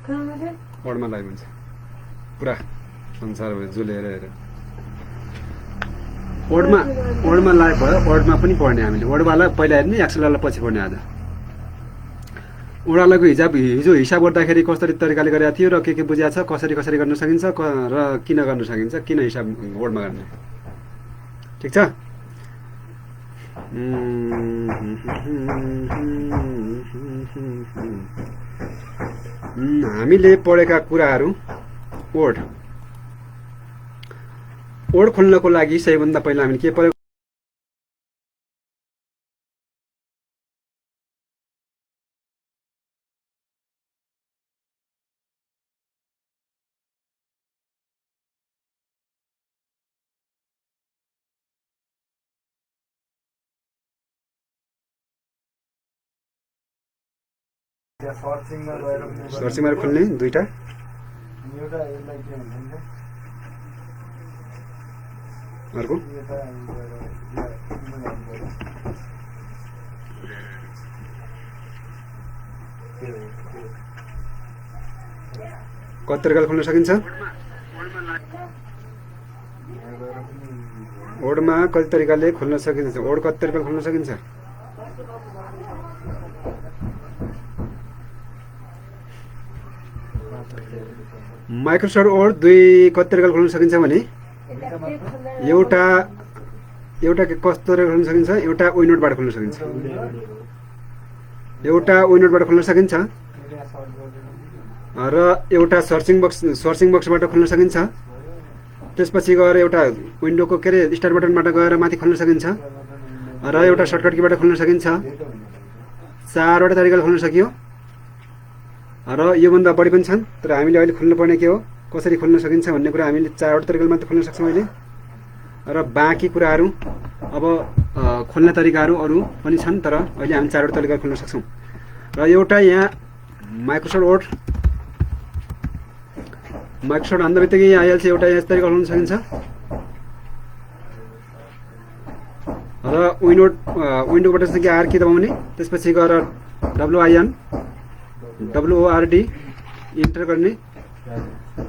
ओडमा live हुन्छ पुरा संसारभरि जुलेर हेर ओडमा लाइभ भयो ओडमा पनि पढ्ने हामीले ओडवाला पहिला हेर्ने एक्सलवाला पछि पढ्ने आज ओडालाको हिजो हिसाब गर्दाखेरि कस्तरी तरिकाले गरेको थियो र के बुझाएको छ कसरी कसरी गर्न सकिन्छ र किन गर्न सकिन्छ किन हिसाब ओडमा गर्ने ठिक छ हामीले पढेका कुराहरू ओड खोल्नको लागि सबैभन्दा पहिला हामीले के प्रयोग सर्चिङमा खोल्ने दुईटा अर्को कति तरिकाले खोल्न सकिन्छ ओडमा कति तरिकाले खोल्न सकिन्छ ओड कति तरिकाले खोल्न सकिन्छ माइक्रोसफ्ट वर्ड कति तरिकाले खोल्न सकिन्छ भने एउटा कस्तो तरिकाले खोल्न सकिन्छ एउटा विन्डोबाट खोल्न सकिन्छ र एउटा सर्चिङ बक्सबाट खोल्न सकिन्छ त्यसपछि गएर एउटा विन्डोको के अरे स्टार्ट बटनबाट गएर माथि खोल्न सकिन्छ र एउटा सर्टकट कीबाट खोल्न सकिन्छ चारवटा तरिकाले खोल्न सकियो र योभन्दा बढी पनि छन् तर हामीले अहिले खोल्नुपर्ने के हो कसरी खोल्न सकिन्छ भन्ने कुरा हामीले चारवटा तरिकाले मात्र खोल्न सक्छौँ अहिले र बाँकी कुराहरू अब खोल्ने तरिकाहरू अरू पनि छन् तर अहिले हामी चारवटा तरिकाले खोल्न सक्छौँ र एउटा यहाँ माइक्रोसफ्ट हान्दा बित्तिकै यहाँ आइहाल्छ एउटा यस तरिकाले खोल्न सकिन्छ र विन्डोबाट चाहिँ के आर की दबाउने त्यसपछि गएर WORD इन्टर गर्ने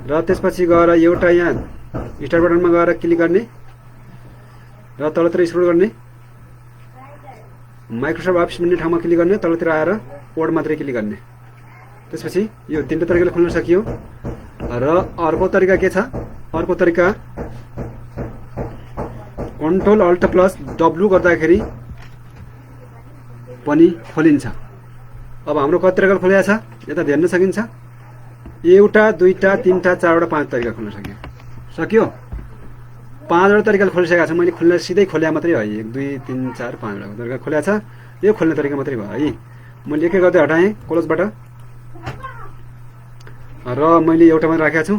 र त्यसपछि गएर एउटा यहाँ स्टार्ट बटनमा गएर क्लिक गर्ने र तलतिर स्क्रोल गर्ने माइक्रोसफ्ट अफिस भन्ने ठाउँमा क्लिक गर्ने तलतिर आएर वर्ड मात्रै क्लिक गर्ने त्यसपछि यो तीनवटा तरिकाले खोल्न सकियो र अर्को तरिका के छ अर्को तरिका कन्ट्रोल अल्ट प्लस W गर्दाखेरि पनि खोलिन्छ अब हाम्रो कति तरिकाले खोलेको छ यता हेर्न सकिन्छ एउटा दुईटा तीनटा चारवटा पाँच तरिका खोल्न सक्यो पाँचवटा तरिकाले खोलिसकेको छ मैले खोल्न सिधै खोल्या मात्रै है 1 2 3 4 5वटा तरिका खोलेको छ यो खोल्ने तरिका मात्रै भयो है मैले एक एक गर्दै हटाएँ क्लोजबाट र मैले एउटा मात्र राखेको छु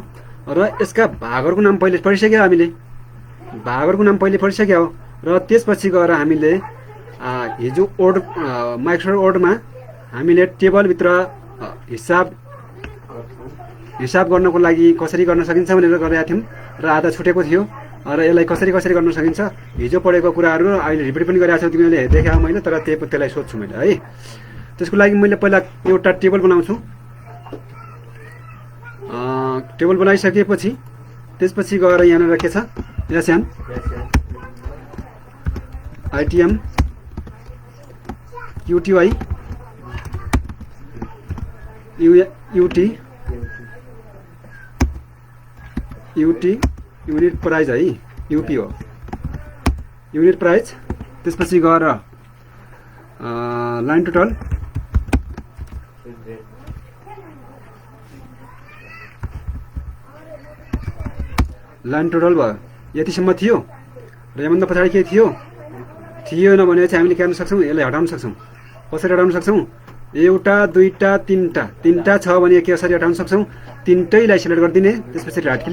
र यसका भागहरूको नाम पहिले पढिसक्यो हामीले र त्यसपछि गएर हामीले हिजो माइक्रोसफ्ट वर्डमा हामीले टेबलभित्र हिसाब गर्नको लागि कसरी गर्न सकिन्छ भनेर गरेका थियौँ र आधा छुटेको थियो र यसलाई कसरी गर्न सकिन्छ हिजो पढेको कुराहरू अहिले रिपिट पनि गरिरहेको छु तिमीले देखाएँ मैले तर त्यसलाई सोध्छु मैले है त्यसको लागि मैले पहिला एउटा टेबल बनाउँछु टेबल बनाइसकेपछि त्यसपछि गएर यहाँनिर के छ SN ITM UTY UT unit price है UP हो युनिट प्राइस त्यसपछि गएर लाइन टोटल भयो यतिसम्म थियो र योभन्दा पछाडि के थिएन भने चाहिँ हामीले के गर्न सक्छौँ यसलाई हटाउन सक्छौँ कसरी हटाउन सक्छौँ एउटा दुईटा तीनटा छ भने कसरी हटाउन सक्छौँ तीनटैलाई सिलेक्ट गरिदिने त्यसपछि राइट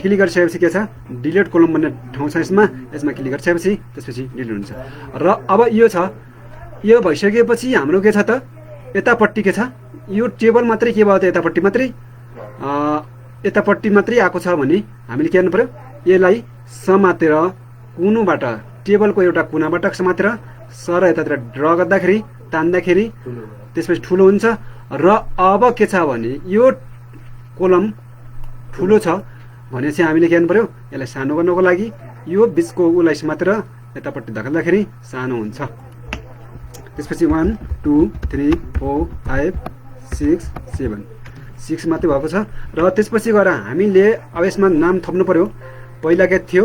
क्लिक गरिसकेपछि के छ डिलिट कोलम भन्ने ठाउँ छ यसमा क्लिक गरिसकेपछि त्यसपछि डिलिट हुन्छ र अब यो भइसकेपछि हाम्रो के छ त यतापट्टि के छ यो टेबल मात्रै के भयो त यतापट्टि मात्रै आएको छ भने हामीले के गर्नु पर्यो यसलाई समातेर कुनुबाट टेबलको एउटा कुनाबाट समातेर सर यतातिर ड्र गर्दाखेरि तान्दाखेरि त्यसपछि ठुलो हुन्छ र अब के छ भने यो कोलम ठुलो छ भनेपछि हामीले के गर्नु पर्यो, यसलाई सानो गर्नको लागि यो बिचको उलाई मात्र यतापट्टि धकेल्दाखेरि सानो हुन्छ। त्यसपछि 1 2 3 4 5 6 7 6 मात्रै भएको छ। र त्यसपछि गएर हामीले अब यसमा नाम थप्नु पर्यो। पहिला के थियो,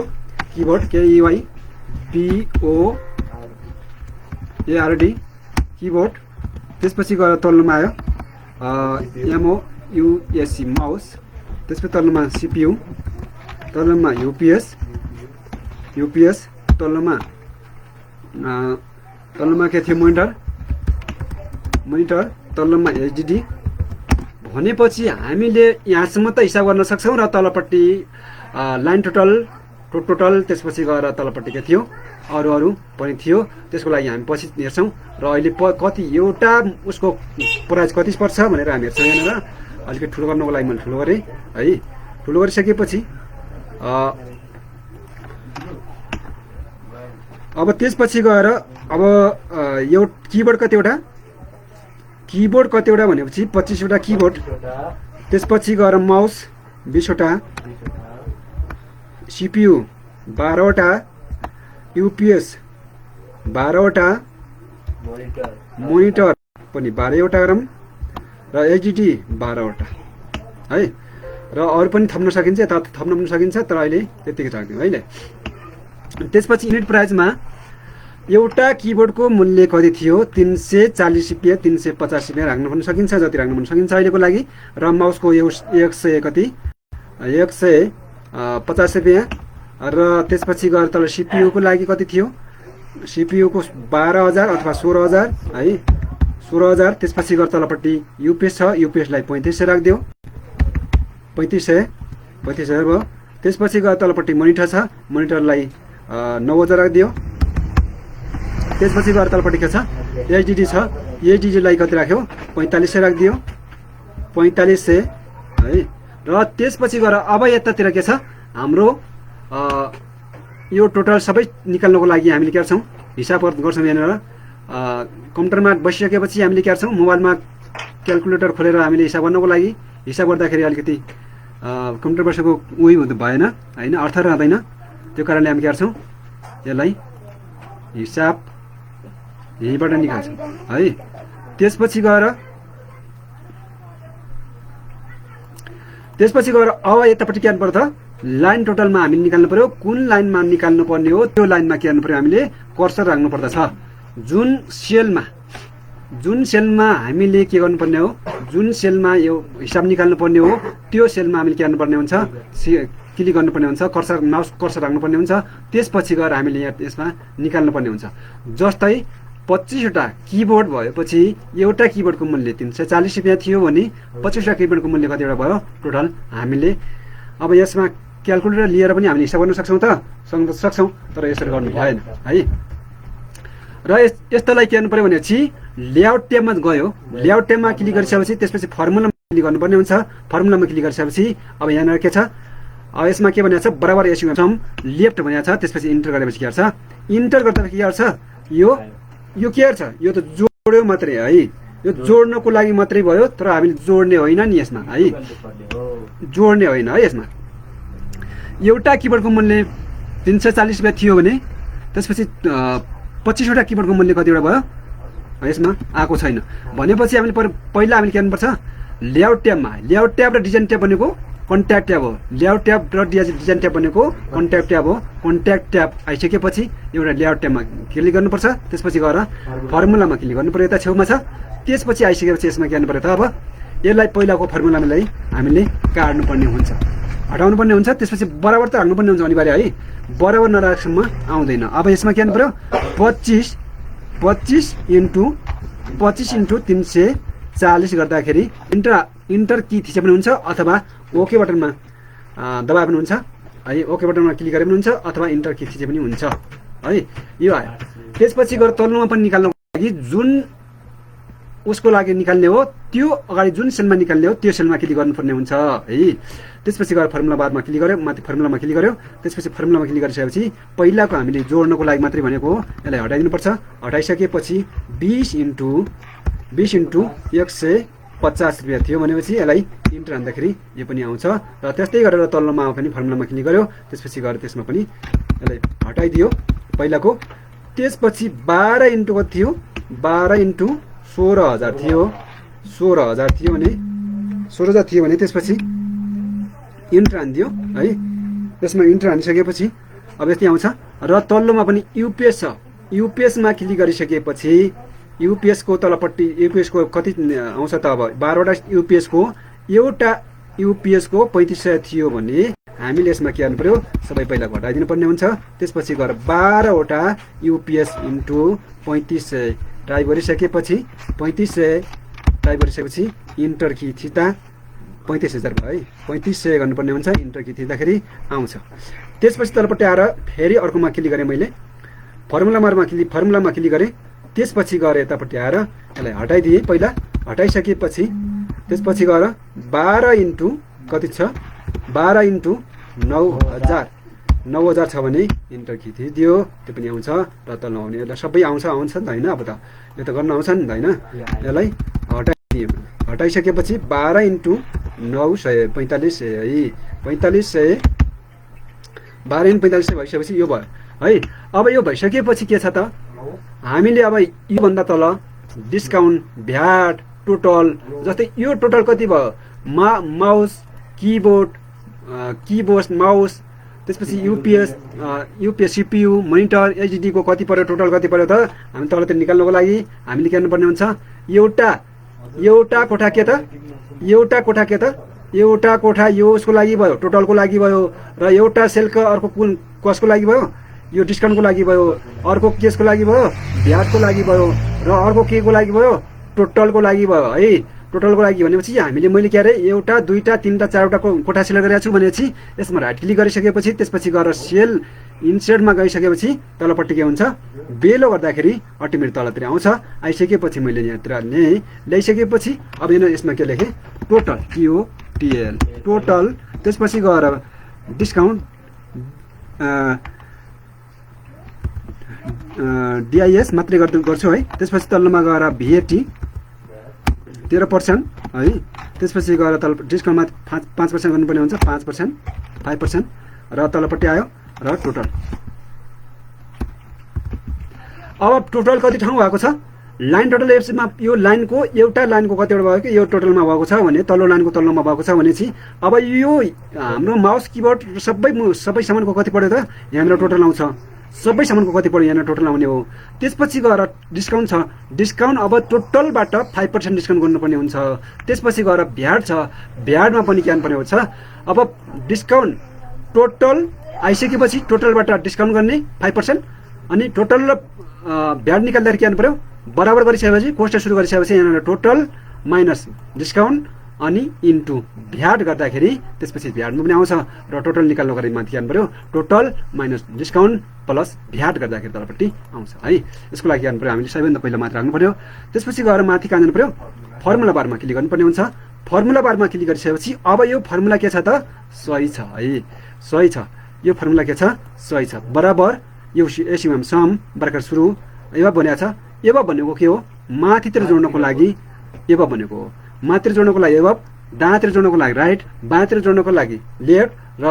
किबोर्ड KEY BOARD किबोर्ड। त्यसपछि गएर तल्लोमा आयो MOUSE माउस। त्यसपछि तल्लोमा CPU, तल्लोमा UPS, तल्लोमा के थियो, मोनिटर, तल्लोमा HDD। भनेपछि हामीले यहाँसम्म त हिसाब गर्न सक्छौँ। र तलपट्टि लाइन टोटल त्यसपछि गएर तलपट्टि के थियो, अरू पनि थियो। त्यसको लागि हामी पछि हेर्छौँ। र अहिले कति एउटा उसको प्राइस कति पर्छ भनेर हामी हेर्छौँ। यहाँनिर अलिकति ठुलो गर्नको लागि मैले ठुलो गरेँ है। ठुलो गरिसकेपछि अब त्यसपछि गएर अब यो किबोर्ड कतिवटा भनेपछि 25 वटा किबोर्ड। त्यसपछि गएर माउस 20 वटा, CPU 12 वटा, UPS 12 वटा, मोनिटर पनि 12 वटा गरौँ, र HDD 12 वटा है। र अरू पनि थप्न सकिन्छ, यता थप्न पनि सकिन्छ, तर अहिले त्यतिकै राख्दिउँ है। त्यसपछि युनिट प्राइसमा एउटा किबोर्डको मूल्य कति थियो, 340 रुपियाँ 350 रुपियाँ राख्न पनि सकिन्छ, जति राख्न पनि सकिन्छ अहिलेको लागि। र माउसको 150 रुपियाँ। र त्यसपछि गएर तल CPU को लागि कति थियो, CPU को 12,000 अथवा 16,000 है, 16,000। त्यसपछि गएर तलपट्टि UPS छ, UPS लाई 3500 राखिदियो, 3500 भयो। त्यसपछि गएर तलपट्टि मोनिटर छ, मोनिटरलाई 9,000 राखिदियो। त्यसपछि गएर तलपट्टि के छ, HDD छ, HDD लाई कति राख्यो, 4500 राखिदियो, 4500 है। र त्यसपछि गएर अब यतातिर के छ, हाम्रो यो टोटल सबै निकाल्नको लागि हामीले के गर्छौँ, हिसाब गर्छौँ। यहाँनिर कम्प्युटरमा बसिसकेपछि हामीले के गर्छौँ, मोबाइलमा क्यालकुलेटर खोलेर हामीले हिसाब गर्नको लागि हिसाब गर्दाखेरि अलिकति कम्प्युटर बसेको उही भएन होइन, अर्थ रहँदैन। त्यो कारणले हामी के गर्छौँ, यसलाई हिसाब यहीँबाट निकाल्छौँ है। त्यसपछि गएर अब यतापट्टि के गर्नु पर्छ, लाइन टोटलमा हामीले निकाल्नु पर्यो। कुन लाइनमा निकाल्नु पर्ने हो, त्यो लाइनमा के गर्नु पर्यो, हामीले कर्सर राख्नु पर्दछ। जुन सेलमा हामीले के गर्नुपर्ने हो, जुन सेलमा यो हिसाब निकाल्नु पर्ने हो, त्यो सेलमा हामीले के गर्नुपर्ने हुन्छ, क्लिक गर्नुपर्ने हुन्छ, माउस कर्सर राख्नुपर्ने हुन्छ। त्यसपछि गएर हामीले यसमा निकाल्नुपर्ने हुन्छ। जस्तै 25 वटा किबोर्ड भएपछि एउटा किबोर्डको मूल्य 340 रुपियाँ थियो भने 25 वटा किबोर्डको मूल्य कतिवटा भयो टोटल हामीले। अब यसमा क्यालकुलेटर लिएर पनि हामीले हिसाब गर्न सक्छौँ सक्छौँ, तर यसरी गर्नु भएन है। र यस्तोलाई के गर्नु पर्यो भनेपछि लेआउट ट्याबमा गयो, लेआउट ट्याबमा क्लिक गरिसकेपछि त्यसपछि फर्मुलामा क्लिक गर्नुपर्ने हुन्छ। फर्मुलामा क्लिक गरिसकेपछि अब यहाँनिर के छ, यसमा के भनेको छ, बराबर एसयुएम लेफ्ट भनेको छ। त्यसपछि इन्टर गरेपछि के गर्छ, इन्टर गर्दाखेरि के गर्छ, यो के गर्छ, यो त जोड्यो मात्रै है, यो जोड्नको लागि मात्रै भयो, तर हामीले जोड्ने होइन नि यसमा है, जोड्ने होइन है। यसमा एउटा किबोर्डको मूल्य 340 रुपियाँ थियो भने त्यसपछि 25 वटा किबोर्डको मूल्य कतिवटा भयो, यसमा आएको छैन। भनेपछि हामीले पहिला हामीले के गर्नुपर्छ, लेआउट ट्याब र डिजाइन ट्याब भनेको कन्ट्याक्ट ट्याब हो। लेआउट ट्याब र डिजाइन ट्याब भनेको कन्ट्याक्ट ट्याब हो। कन्ट्याक्ट ट्याब आइसकेपछि एउटा लेआउट ट्याबमा क्लिक गर्नुपर्छ। त्यसपछि गएर फर्मुलामा क्लिक गर्नु पर्यो, यता छेउमा छ। त्यसपछि आइसकेपछि यसमा के गर्नु पर्यो त, अब यसलाई पहिलाको फर्मुलालाई हामीले काट्नुपर्ने हुन्छ, हटाउनु पर्ने हुन्छ। त्यसपछि बराबर त राख्नुपर्ने हुन्छ अनिवार्य है, बराबर नराखेसम्म आउँदैन। अब यसमा के गर्नु पर्यो, 25 इन्टु 340 गर्दाखेरि इन्टर की थिचे पनि हुन्छ, अथवा ओके बटनमा दबाए पनि हुन्छ है, ओके बटनमा क्लिक गरे पनि हुन्छ, अथवा इन्टर की थिचे पनि हुन्छ है। यो आयो। त्यसपछि गएर तल्लोमा पनि निकाल्नको लागि जुन उसको लागि निकाल्ने हो, त्यो अगाडि जुन सेलमा निकाल्ने हो त्यो सेलमा क्लिक गर्नुपर्ने हुन्छ है। त्यसपछि गएर फर्मुला बारमा क्लिक गर्यो, माथि फर्मुलामा क्लिक गर्यो। त्यसपछि फर्मुलामा क्लिक गरिसकेपछि पहिलाको हामीले जोड्नको लागि मात्रै भनेको हो, यसलाई हटाइदिनुपर्छ। हटाइसकेपछि 20 इन्टु 100 50 रुपियाँ थियो भनेपछि यसलाई इन्टर हान्दाखेरि यो पनि आउँछ र त्यस्तै गरेर तल्लोमा पनि फर्मुलामा क्लिक गर्यो त्यसपछि गएर त्यसमा पनि यसलाई हटाइदियो पहिलाको त्यसपछि 12 इन्टु कति थियो 12 इन्टु 16,000 थियो 16,000 थियो भने 16,000 थियो भने त्यसपछि इन्टर हानिदियो है त्यसमा इन्टर हानिसकेपछि अब यस्तै आउँछ र तल्लोमा पनि युपिएस छ युपिएसमा क्लिक गरिसकेपछि युपिएसको तलपट्टि युपिएसको कति आउँछ त अब 12वटा युपिएसको एउटा युपिएसको 3500 थियो भने हामीले यसमा के गर्नु पर्यो सबै पहिला घटाइदिनु पर्ने हुन्छ त्यसपछि गएर 12वटा युपिएस इन्टु 3500 टाइप गरिसकेपछि 3500 टाइप गरिसकेपछि इन्टर की थिच्दा 35,000 भयो है 3500 गर्नुपर्ने हुन्छ इन्टर की थिच्दाखेरि आउँछ त्यसपछि तलपट्टि आएर फेरि अर्कोमा क्लिक गरेँ मैले फर्मुलामा क्लिक गरेँ त्यसपछि गएर यतापट्टि आएर यसलाई हटाइदिएँ पहिला हटाइसकेपछि त्यसपछि गएर 12 इन्टु कति छ 12 इन्टु 9,000 छ भने इन्टर की थिदियो त्यो पनि आउँछ र तल आउने यसलाई सबै आउँछ नि त होइन अब त यो त गर्न आउँछ नि त होइन यसलाई हटाइदियो हटाइसकेपछि 12 इन्टु 9 45 है 4500 12 इन्टु 4500 भइसकेपछि यो भयो है अब यो भइसकेपछि के छ त हामीले अब योभन्दा तल डिस्काउन्ट भ्याट टोटल जस्तै यो टोटल कति भयो माउस किबोर्ड माउस त्यसपछि युपिएस सिपियु मोनिटर एचडी को कति पर्यो टोटल कति पर्यो त हामी तलतिर निकाल्नको लागि हामीले के गर्नुपर्ने हुन्छ एउटा कोठा के त एउटा कोठा यो उसको लागि भयो टोटलको लागि भयो र एउटा सेलको अर्को कुन कसको लागि भयो यो डिस्काउन्टको लागि भयो अर्को केसको लागि भयो भ्याटको लागि भयो र अर्को के को लागि भयो टोटलको लागि भयो है टोटलको लागि भनेपछि हामीले मैले के अरे एउटा दुईटा तीनटा चारवटा कोठा सिलेक्ट गरेको छु भनेपछि यसमा राइट क्लिक गरिसकेपछि त्यसपछि गएर सेल इन्सर्टमा गइसकेपछि तलपट्टि के हुन्छ बेलो गर्दाखेरि अटोमेटिक तलतिर आउँछ आइसकेपछि मैले यहाँतिर ल्याइसकेपछि अब यसमा के लेखेँ टोटल TOTL टोटल त्यसपछि गएर डिस्काउन्ट DIS मात्रै गर्छु है त्यसपछि तल्लोमा गएर VAT 13% है त्यसपछि गएर तल डिस्काउन्टमा 5% गर्नुपर्ने हुन्छ 5% 5% र तलपट्टि आयो र टोटल अब टोटल कति ठाउँ भएको छ लाइन टोटल एप्समा यो लाइनको एउटा लाइनको कतिवटा भयो कि यो टोटलमा भएको छ भने तल्लो लाइनको तल्लोमा भएको छ भनेपछि अब यो हाम्रो माउस किबोर्ड सबै सामानको कति पर्यो त यहाँनिर टोटल आउँछ सबै सामानको कति पर्यो यहाँ टोटल आउने हो त्यसपछि गएर डिस्काउन्ट छ डिस्काउन्ट अब टोटलबाट 5% डिस्काउन्ट गर्नुपर्ने हुन्छ त्यसपछि गएर भ्याट छ भ्याटमा पनि के गर्नुपर्ने हुन्छ अब डिस्काउन्ट टोटल आइसकेपछि टोटलबाट डिस्काउन्ट गर्ने 5% अनि टोटल र भ्याट निकाल्दाखेरि के गर्नु पर्यो बराबर गरिसकेपछि कोष्टक सुरु गरिसकेपछि यहाँ टोटल माइनस डिस्काउन्ट अनि इन्टु भ्याट गर्दाखेरि त्यसपछि भ्याटमा पनि आउँछ र टोटल निकाल्नको लागि माथि जानु पर्यो total minus discount plus VAT गर्दाखेरि तलपट्टि आउँछ है यसको लागि जानु पर्यो हामीले सबैभन्दा पहिला मात्र राख्नु पर्यो त्यसपछि गएर माथि कहाँ जानु पर्यो फर्मुला बारमा क्लिक गर्नुपर्ने हुन्छ फर्मुला बारमा क्लिक गरिसकेपछि अब यो फर्मुला के छ त सही छ है सही छ यो फर्मुला के छ सही छ बराबर यो एसिएम सम बराबर सुरु एबा भनेको छ एबा भनेको के हो माथितिर जोड्नको लागि एबा भनेको हो माथितिर जोड्नको लागि एबा दायाँतिर जोड्नको लागि राइट बायाँतिर जोड्नको लागि लेफ्ट र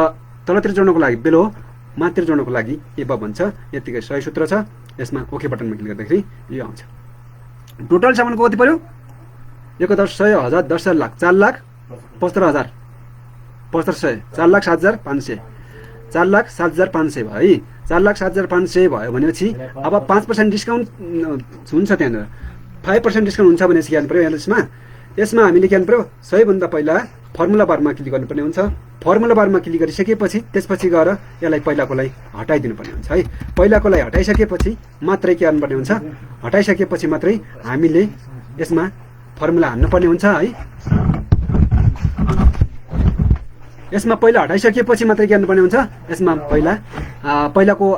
तलतिर जोड्नको लागि बेलो माथितिर जोड्नको लागि एबा भन्छ यतिकै सही सूत्र छ यसमा ओके बटनमा क्लिक गर्दाखेरि यो आउँछ टोटल सामानको कति पर्यो 1,10,000 10,00,000 4,75,000 75,000 4,07,500 4,07,500 भयो है 4,07,500 भयो भनेपछि अब 5% डिस्काउन्ट हुन्छ त्यहाँनिर 5% डिस्काउन्ट हुन्छ भनेपछि के गर्नु पर्यो यसमा हामीले के गर्नु पर्यो सबैभन्दा पहिला फर्मुला बारमा क्लिक गर्नुपर्ने हुन्छ फर्मुला बारमा क्लिक गरिसकेपछि त्यसपछि गएर यसलाई पहिलाकोलाई हटाइदिनु पर्ने हुन्छ है पहिलाकोलाई हटाइसकेपछि मात्रै के गर्नुपर्ने हुन्छ हटाइसकेपछि मात्रै हामीले यसमा फर्मुला हान्नुपर्ने हुन्छ है यसमा पहिला हटाइसकेपछि मात्रै के गर्नुपर्ने हुन्छ यसमा पहिलाको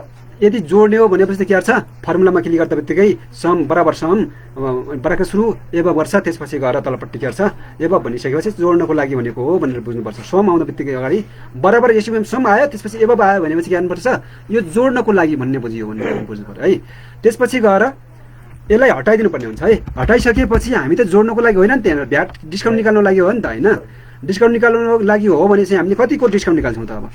यदि जोड्ने हो भनेपछि के गर्छ फर्मुलामा क्लिक गर्दा बित्तिकै सम बराबर सम बराबर सुरु एबा वर्ष त्यसपछि गएर तलपट्टि के गर्छ एबा भनिसकेपछि जोड्नको लागि भनेको हो भनेर बुझ्नुपर्छ सम आउँदा बित्तिकै अगाडि बराबर एसिएम सम आयो त्यसपछि एबा आयो भनेपछि के गर्नुपर्छ यो जोड्नको लागि भन्ने बुझियो भने बुझ्नु पर्यो है त्यसपछि गएर यसलाई हटाइदिनु पर्ने हुन्छ है। हटाइसकेपछि हामी त जोड्नको लागि होइन नि, त्यहाँ भ्याट डिस्काउन्ट निकाल्नु लागि हो नि त होइन। डिस्काउन्ट निकाल्नुको लागि हो भने चाहिँ हामीले कतिको डिस्काउन्ट निकाल्छौँ त? अब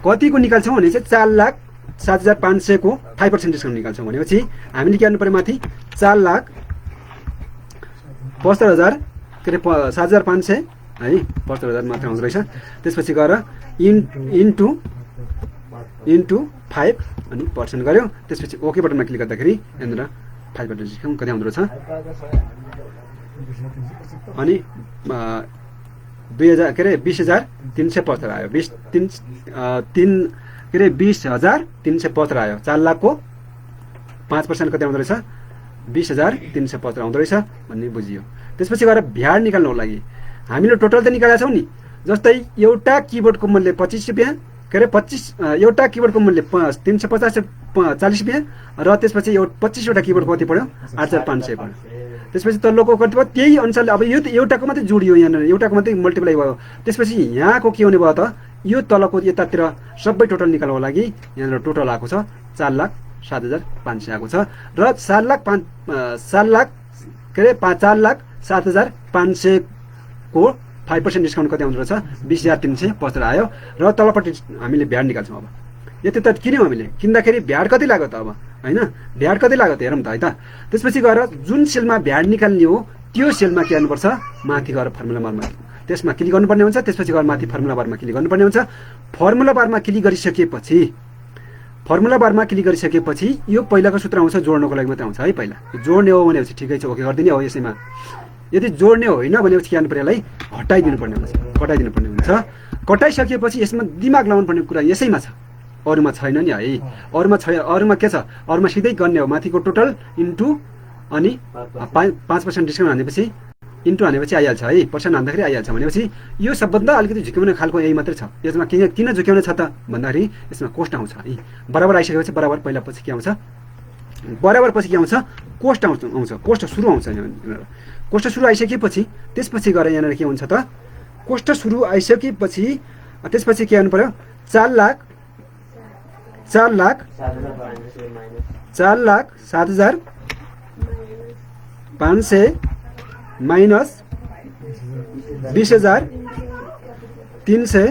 कतिको निकाल्छौँ भने चाहिँ 4,07,500 को 5% डिस्काउन्ट निकाल्छौँ भनेपछि हामीले के गर्नु पऱ्यो माथि 4,72,000 के अरे 7,500 है 72,000 मात्र आउँदो रहेछ। त्यसपछि गएर इन्टु 5 अनि पर्सेन्ट गऱ्यो। त्यसपछि ओके बटनमा क्लिक गर्दाखेरि यहाँनिर 5% डिस्काउन्ट कति आउँदो रहेछ अनि 20,375 आयो। 20,375 आयो। 4 लाखको 5% कति आउँदो रहेछ 20,375 आउँदो रहेछ भन्ने बुझियो। त्यसपछि गएर भ्याट निकाल्नुको लागि हामीले टोटल त निकालेका छौँ नि। जस्तै एउटा किबोर्डको मूल्य 25 रुपियाँ के अरे एउटा किबोर्डको मूल्य 350 40 रुपियाँ र त्यसपछि 25वटा किबोर्ड कति पऱ्यो 8,500 पऱ्यो। त्यसपछि तल्लोको कति भयो त्यही अनुसारले अब यो त एउटाको मात्रै जोडियो, यहाँनिर एउटाको मात्रै मल्टिप्लाई भयो। त्यसपछि यहाँको के हुने भयो त यो तलको यतातिर सबै टोटल निकाल्नको लागि यहाँनिर टोटल आएको छ 4,07,500 आएको छ र 4,07,500 को 5% डिस्काउन्ट कति आउँदो रहेछ 20,375 आयो र तलपट्टि हामीले भ्याट निकाल्छौँ। अब यति त किन्यौँ हामीले, किन्दाखेरि भ्याट कति लाग्यो त अब होइन, भ्याट कति लाग्यो त हेरौँ त है त। त्यसपछि गएर जुन सेलमा भ्याट निकाल्ने हो त्यो सेलमा के गर्नुपर्छ माथि गएर फर्मुला बारमा त्यसमा क्लिक गर्नुपर्ने हुन्छ। त्यसपछि गएर माथि फर्मुला बारमा क्लिक गर्नुपर्ने हुन्छ। फर्मुला बारमा क्लिक गरिसकेपछि यो पहिलाको सूत्र आउँछ जोड्नको लागि मात्रै आउँछ है। पहिला जोड्ने हो भनेपछि ठिकै छ ओके गरिदिने हो यसैमा। यदि जोड्ने होइन भनेपछि के गर्नुपर्ने यसलाई हटाइदिनु पर्ने हुन्छ। कटाइसकेपछि यसमा दिमाग लगाउनु पर्ने कुरा यसैमा छ, अरूमा छैन नि है। अरूमा के छ, अरूमा सिधै गर्ने हो माथिको टोटल इन्टु अनि 5% डिस्काउन्ट हानेपछि इन्टु हानेपछि आइहाल्छ है। पर्सेन्ट हान्दाखेरि आइहाल्छ भनेपछि यो सबभन्दा अलिकति झुक्याउने खालको यही मात्रै छ। यसमा किन झुक्याउने छ त भन्दाखेरि यसमा कोस्ट आउँछ है। बराबर आइसकेपछि बराबर पहिला पछि के आउँछ कोस्ट आउँछ। कोस्ट सुरु आउँछ यहाँनिर। कोष्ट सुरु आइसकेपछि त्यसपछि गएर यहाँनिर के हुन्छ त कोष्ट सुरु आइसकेपछि त्यसपछि के गर्नु पर्यो 4,07,500 माइनस 20,375 है।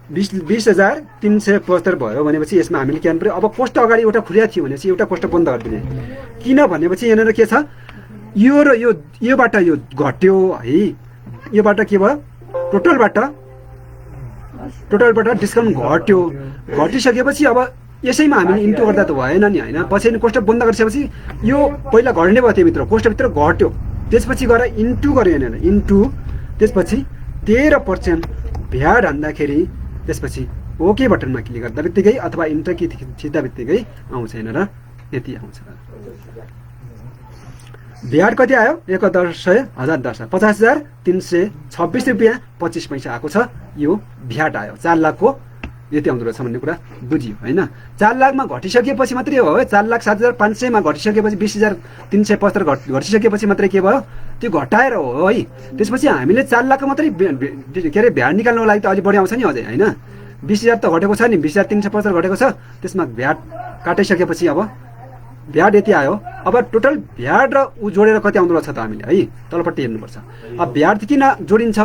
20,375 भयो भनेपछि यसमा हामीले के गर्नु पर्यो अब कोष्ट अगाडि एउटा खुलिया थियो भनेपछि एउटा कोष्ट बन्द गरिदिने। किन भनेपछि यहाँनिर के छ यो र योबाट यो घट्यो है। योबाट के भयो टोटलबाट डिस्काउन्ट घटिसकेपछि अब यसैमा हामीले इन्टु गर्दा त भएन नि होइन। पछि कोष्ट बन्द गरिसकेपछि यो पहिला घट्ने भयो त्योभित्र कोष्टभित्र घट्यो। त्यसपछि गएर इन्टु गर्यो यहाँनिर इन्टु त्यसपछि 13% भ्याट हान्दाखेरि त्यसपछि ओके बटनमा क्लिक गर्दा बित्तिकै अथवा इन्टर की थिच्दा बित्तिकै आउँछ यहाँनिर यति आउँछ। भ्याट कति आयो 50,326 रुपियाँ 25 पैसा आएको छ। यो भ्याट आयो 4 लाखको यति आउँदो रहेछ भन्ने कुरा बुझियो होइन। 4 लाखमा घटिसकेपछि मात्रै हो है। 4,07,500 मा घटिसकेपछि 20,375 घटिसकेपछि मात्रै के भयो त्यो घटाएर हो है। त्यसपछि हामीले 4 लाखको मात्रै के अरे भ्याट निकाल्नुको लागि त अलि बढी आउँछ नि अझै होइन। 20,000 त घटेको छ नि 20,375 घटेको छ। त्यसमा भ्याट काटिसकेपछि अब भ्याट यति आयो। अब टोटल भ्याट र ऊ जोडेर कति आउँदो रहेछ त हामीले है तलपट्टि हेर्नुपर्छ। अब भ्याट किन जोडिन्छ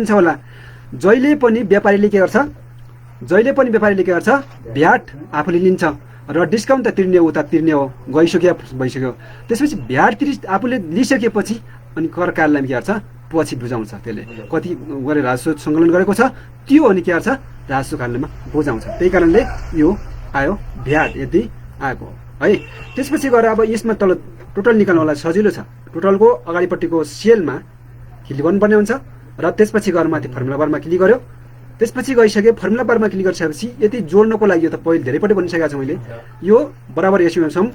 होला जहिले पनि व्यापारीले के गर्छ भ्याट आफूले लिन्छ र डिस्काउन्ट त तिर्ने हो भइसक्यो। त्यसपछि भ्याट आफूले लिइसकेपछि अनि कर कार्यालयमा के गर्छ पछि बुझाउँछ। त्यसले कति गरेर राजस्व सङ्कलन गरेको छ त्यो अनि के गर्छ राजस्व कार्यालयमा बुझाउँछ। त्यही कारणले यो आयो भ्याट यति आएको है। त्यसपछि गएर अब यसमा तल टोटल निकाल्नलाई सजिलो छ। टोटलको अगाडिपट्टिको सेलमा क्लिक गर्नुपर्ने हुन्छ र त्यसपछि गएर माथि फर्मुला बारमा क्लिक गर्यो। त्यसपछि गइसके फर्मुला बारमा क्लिक गरिसकेपछि यति जोड्नको लागि त पहिले धेरैपल्ट भनिसकेको छु मैले। यो बराबर एसयुएम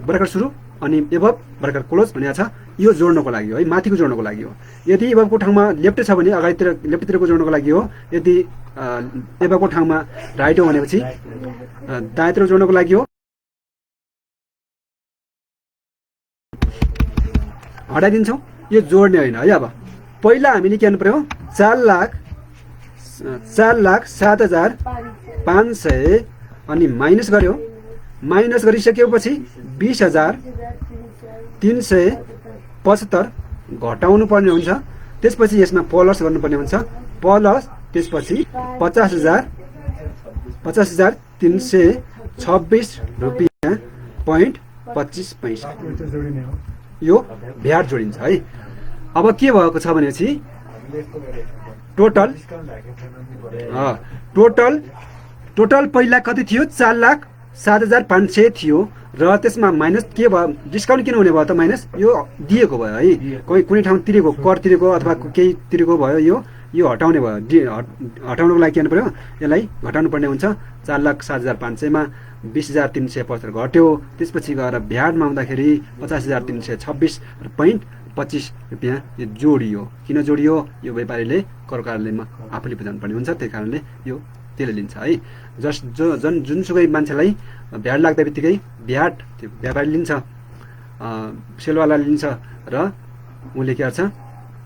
बराबर सुरु अनि एभब बराबर क्लोज भनेको छ। यो जोड्नको लागि हो है, माथिको जोड्नको लागि हो। यदि एभबको ठाउँमा लेफ्ट छ भने लेफ्टतिरको जोड्नको लागि हो। यदि एभबको ठाउँमा राइट हो भनेपछि दायाँतिर जोड्नको लागि हो। हटाइदिन्छौँ यो जोड्ने होइन है। अब पहिला हामीले के गर्नु पर्यो 4,07,500 4,07,500 अनि माइनस गर्यो। माइनस गरिसकेपछि 20,375 घटाउनु पर्ने हुन्छ। त्यसपछि यसमा प्लस गर्नुपर्ने हुन्छ। प्लस त्यसपछि 50,326 रुपियाँ .25 पैसा यो भ्याट जोडिन्छ है। अब के भएको छ भनेपछि टोटल पहिला कति थियो? 4,07,500 थियो र त्यसमा माइनस के भयो? डिस्काउन्ट किन हुने भयो त? माइनस यो दिएको भयो है, कुनै ठाउँ तिरेको, कर तिरेको अथवा केही तिरेको भयो। यो हटाउने भयो। हटाउनको लागि के गर्नु पर्यो? यसलाई घटाउनु पर्ने हुन्छ। 4,07,500 मा 20,375 घट्यो। त्यसपछि गएर भ्याटमा आउँदाखेरि 50,326.25 रुपियाँ यो जोडियो। किन जोडियो? यो व्यापारीले कर कार्यालयमा आफूले बुझाउनु पर्ने हुन्छ। त्यही कारणले यो त्यसले लिन्छ है। जुनसुकै मान्छेलाई भ्याट लाग्दा बित्तिकै भ्याट त्यो व्यापारी लिन्छ, सेलवाला लिन्छ र उसले के गर्छ?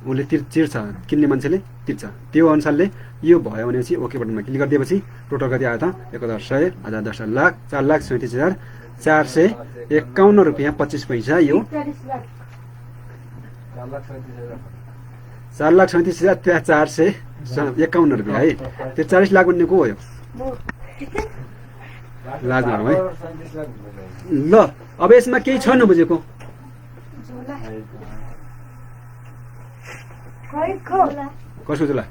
उसले चिर्छ, किन्ने मान्छेले तिर्छ। त्यो अनुसारले यो भयो भनेपछि ओके बटनमा क्लिक गरिदिएपछि टोटल कति आयो त? 1,100, 1,000, 10 लाख, 4,37,451 रुपियाँ 25 पैसा। यो 4,37,451 रुपियाँ है। त्यो 40 लाख भन्ने को हो? यो लाज नगरौँ है। ल अब यसमा केही छ नबुझेको? कसको झोला?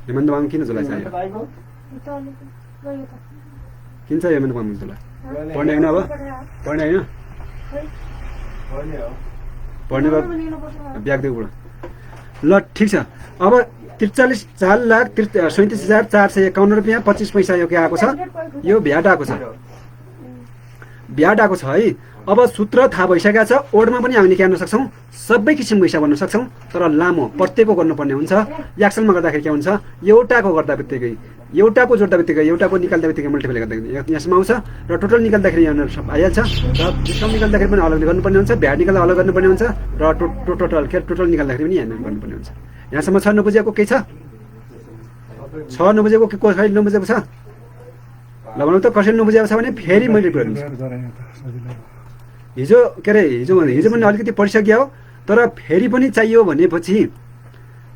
हेमन्त बाबु किन झोला चाहियो? किन छ हेमन्त बाबु झोला? पढ्ने होइन? अब पढ्ने होइन? पढ्ने ब्याग दिएको बुढो। ल ठिक छ। अब 4,37,451 रुपियाँ 25 पैसा यो के आएको छ? यो भ्याट आएको छ। भ्याट आएको छ है। अब सूत्र थाहा भइसकेको छ। ओडमा पनि हामीले के गर्न सक्छौँ? सबै किसिमको हिसाब गर्न सक्छौँ, तर लामो प्रत्येकको गर्नुपर्ने हुन्छ। एक्सलमा गर्दाखेरि के हुन्छ? एउटाको गर्दा बित्तिकै, एउटाको जोड्दा बित्तिकै, एउटाको निकाल्दा बित्तिकै मल्टिप्लाई गर्दाखेरि यसमा आउँछ र टोटल निकाल्दाखेरि यहाँ आइहाल्छ। र डिस्काउन्ट निकाल्दाखेरि पनि अलग गर्नुपर्ने हुन्छ, भ्याट निकाल्दा अलग गर्नुपर्ने हुन्छ र टोटल निकाल्दाखेरि पनि यहाँ गर्नुपर्ने हुन्छ। यहाँसम्म छ नबुझेको केही छ? नबुझेको के कसरी नबुझेको छ? ल भनौँ त कसरी नबुझेको छ भने फेरि मैले हिजो पनि अलिकति पढिसक्यो हो, तर फेरि पनि चाहियो भनेपछि,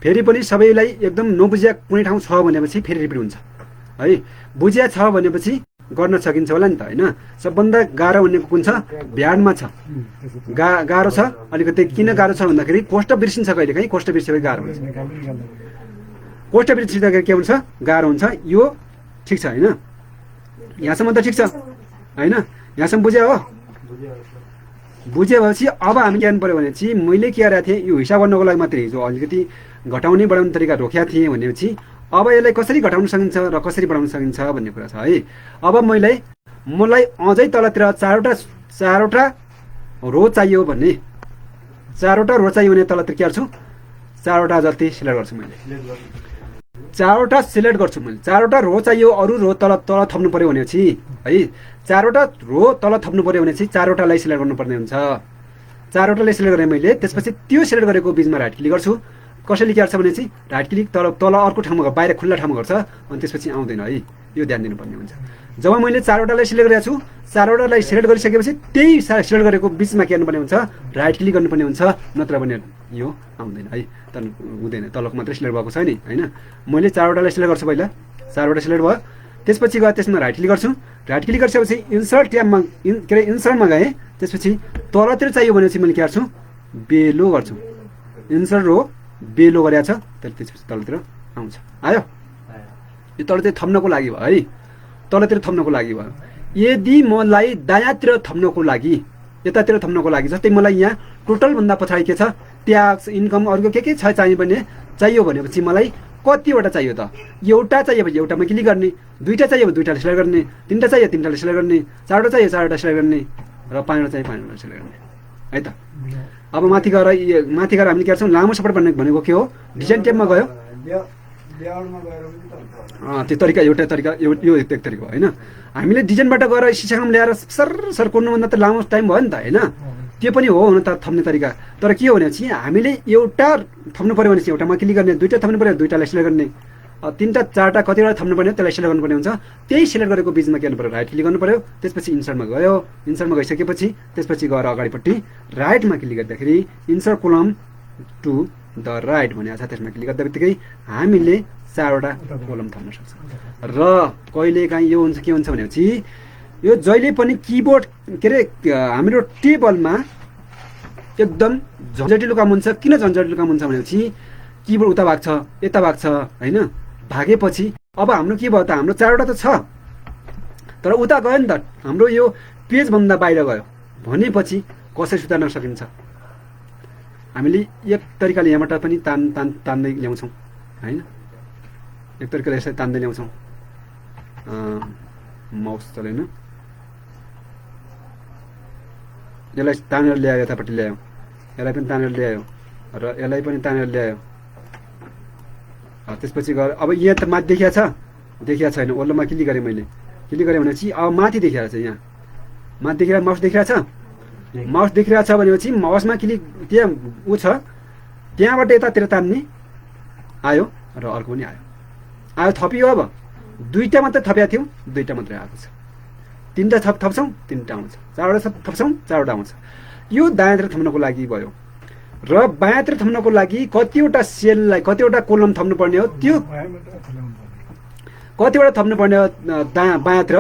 फेरि पनि सबैलाई एकदम नबुझिया कुनै ठाउँ छ भनेपछि फेरि रिपिट हुन्छ है। बुझिया छ भनेपछि गर्न सकिन्छ होला नि त होइन। सबभन्दा गाह्रो भनेको कुन छ? भ्याटमा छ। गाह्रो छ अलिकति। किन गाह्रो छ भन्दाखेरि कोष्ट बिर्सिन्छ, कहिले काहीँ कोष्ट बिर्सेपछि गाह्रो हुन्छ। कोष्ट बिर्सिँदाखेरि के हुन्छ? गाह्रो हुन्छ। यो ठिक छ होइन? यहाँसम्म त ठिक छ होइन? यहाँसम्म बुझ्यो हो? बुझेपछि अब हामी के गर्नु पर्यो भनेपछि मैले के गरेको थिएँ? यो हिसाब गर्नको लागि मात्रै हिजो अलिकति घटाउने बढाउने तरिका रोकेको थिएँ भनेपछि अब यसलाई कसरी घटाउन सकिन्छ र कसरी बढाउन सकिन्छ भन्ने कुरा छ है। अब मलाई अझै तलतिर चारवटा रो चाहियो भने, चारवटा रो चाहियो भने तलतिर के गर्छु? चारवटा जति सिलेक्ट गर्छु मैले। चारवटा सिलेक्ट गर्छु मैले। चारवटा रो चाहियो, अरू रो तल थप्नु पर्यो भनेपछि है, चारवटा रो तल थप्नु पर्यो भनेपछि चारवटालाई सिलेक्ट गर्नुपर्ने हुन्छ। चारवटालाई सिलेक्ट गरेँ मैले। त्यसपछि त्यो सिलेक्ट गरेको बिचमा राइट क्लिक गर्छु। कसैले के गर्छ भनेपछि राइट क्लिक तल अर्को ठाउँमा बाहिर खुल्ला ठाउँमा गर्छ, अनि त्यसपछि आउँदैन है। यो ध्यान दिनुपर्ने हुन्छ। जब मैले चारवटालाई सिलेक्ट गरेको छु, चारवटालाई सिलेक्ट गरिसकेपछि त्यही सिलेक्ट गरेको बिचमा के गर्नुपर्ने हुन्छ? राइट क्लिक गर्नुपर्ने हुन्छ, नत्र भने यो आउँदैन है। तर हुँदैन, तलको मात्रै सिलेक्ट भएको छ नि होइन। मैले चारवटालाई सिलेक्ट गर्छु पहिला। चारवटा सिलेक्ट भयो। त्यसपछि गएर त्यसमा राइट क्लिक गर्छु। राइट क्लिक गरिसकेपछि इन्सर्ट ट्याबमा इन्सर्टमा गएँ। त्यसपछि तलतिर चाहियो भनेपछि मैले के गर्छु? बेलो गर्छु। इन्सर्ट रो बेलो गरेको छ, त्यसपछि तलतिर आउँछ। आयो? यो तलतिर थप्नको लागि भयो है। तलतिर थप्नको लागि भयो। यदि मलाई दायाँतिर थप्नको लागि, यतातिर थप्नको लागि, जस्तै मलाई यहाँ टोटलभन्दा पछाडि के छ? ट्याक्स, इन्कम, अरूको के छ चाहियो भनेपछि मलाई कतिवटा चाहियो त? एउटा चाहियो भने एउटामा क्लिक गर्ने, दुईवटा चाहियो भने दुईवटा सिलेक्ट गर्ने, तिनवटा चाहियो तिनवटा सिलेक्ट गर्ने, चारवटा चाहियो चारवटा सिलेक्ट गर्ने र पाँचवटा चाहियो पाँचवटा सिलेक्ट गर्ने है त। अब माथि गएर हामीले के गर्छौँ? लामो सपोर्ट भनेको के हो? डिजाइन ट्याबमा गयो। त्यो तरिका एउटा तरिका यो एक तरिका हो होइन। हामीले डिजाइनबाट गएर सिसाखाम ल्याएर सर कोर्नुभन्दा त लामो टाइम भयो नि त होइन। त्यो पनि हो हुन त थप्ने तरिका। तर के हो भनेपछि हामीले एउटा थप्नु पर्यो भनेपछि एउटामा क्लिक गर्ने, दुईवटा थप्नु पर्यो दुईवटालाई सिलेक्ट गर्ने, तीनटा चारटा कतिवटा थप्नुपर्ने हो त्यसलाई सिलेक्ट गर्नुपर्ने हुन्छ। त्यही सिलेक्ट गरेको बिचमा के गर्नु पर्यो, राइट क्लिक गर्नु पर्यो। त्यसपछि इन्सर्टमा गयो, इन्सर्टमा गइसकेपछि त्यसपछि गएर अगाडिपट्टि राइटमा क्लिक गर्दाखेरि insert column to the right भनेको छ। त्यसमा क्लिक गर्दा बित्तिकै हामीले 4वटा कोलम थप्न सक्छौँ। र कहिलेकाहीँ यो हुन्छ के हुन्छ भनेपछि यो जहिले पनि किबोर्ड के अरे हाम्रो टेबलमा एकदम झन्झटिलो काम हुन्छ। किन झन्झटिलो काम हुन्छ भनेपछि किबोर्ड उता भाग्छ यता भाग्छ होइन, भागेपछि अब हाम्रो के भयो त, हाम्रो 4वटा त छ तर उता गयो नि त, हाम्रो यो पेजभन्दा बाहिर गयो भनेपछि कसरी सुधार्न सकिन्छ। हामीले एक तरिकाले यहाँबाट पनि तान्दै ल्याउँछौँ होइन, एक तरिकाले यसरी तान्दै ल्याउँछौँ। माउस चलेन, यसलाई तानेर ल्यायो, यतापट्टि ल्यायो, यसलाई पनि तानेर ल्यायो र यसलाई पनि तानेर ल्यायो। त्यसपछि गएर अब यहाँ त माथि देखिया छैन, ओल्लोमा क्लिक गरेँ मैले, क्लिक गरेँ भनेपछि अब माथि देखिरहेको छ। यहाँ माथि देखिरहेको माउस देखिरहेको छ, माउस देखिरहेको छ भनेपछि माउसमा क्लिक त्यहाँ ऊ छ, त्यहाँबाट यतातिर तान्ने आयो र अर्को पनि आयो थपियो। अब 2टा मात्रै थपेको थियौँ, 2टा मात्रै आएको छ। 3टा थप्छौँ 3टा आउँछ, 4वटा थप्छौँ 4वटा आउँछ। यो दायाँतिर थप्नको लागि भयो। र बायाँतिर थप्नको लागि कतिवटा सेललाई कतिवटा कोलम थप्नुपर्ने हो, त्यो कतिवटा थप्नुपर्ने हो बायाँतिर